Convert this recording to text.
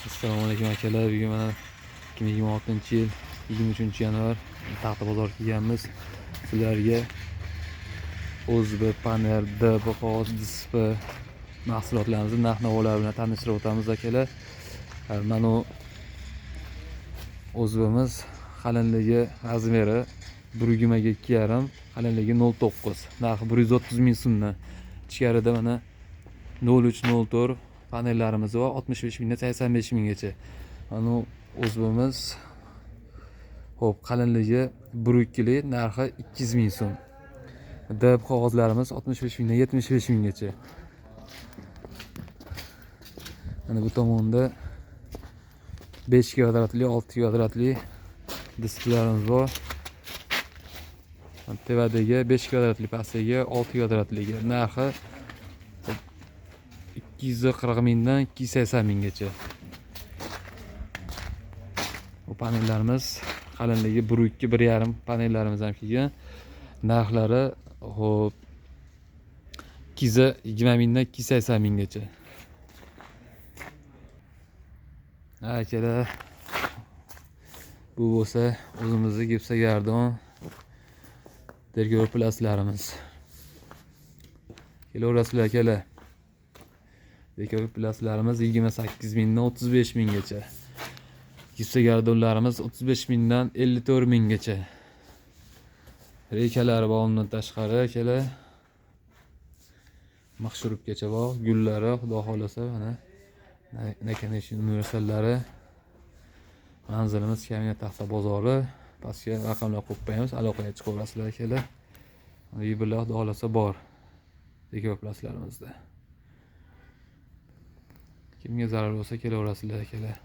Assalomu alaykum akalar. Bugun mana 2026-yil 23-yanvar Taxta bozorga kelganmiz. Sizlarga OSB, panel, DB qog'oz, DSP mahsulotlarimizni narx-navolar bilan tanishtirib o'tamiz akalar. Mana bu OSBimiz qalinligi, размер i 1.20 ga 2,5, qalinligi 0.9. Narxi 130 ming so'mdan. Ichkarida mana 0.3, 0.4 panellarimiz bor, 65 mingdan 85 minggacha. Mana bu OSBimiz, xo'p, qalinligi 1.2 lik, narxi 200 ming so'm. DB qog'ozlarimiz 65 mingdan 75 minggacha. Mana bu tomonda 5 kvadratli, 6 kvadratli disklarimiz bor. Tevadagi 5 kvadratli, pastdagi 6 kvadratligi narxi 240 mingdan 280 minggacha. Bu panellarimiz qalinligi 1.2, 1.5 panellarimiz ham kelgan. Narxlari, xo'p, 220 mingdan 280 minggacha. Akalar, bu bo'lsa o'zimizni gipsagardon dekorplaslarimiz. Kelaverasizlar akalar. Dekorplaslarimiz 28 mingdan 35 minggacha. Gipsagardonlarimiz 35 mingdan 54 minggacha. Reykalari bor undan tashqari akalar. Maqshurubgacha bor, gullari, xudo xohlasa, mana nakanashin universallari. Manzilimiz Kamina Taxta bozori. Pastga raqamlar qo'yib qo'yamiz, aloqaga chiqaverasizlar akalar. Mebellar xudo xohlasa bor dekorplaslarimizda. Kimga zarar bo'lsa kelaverasizlar akalar.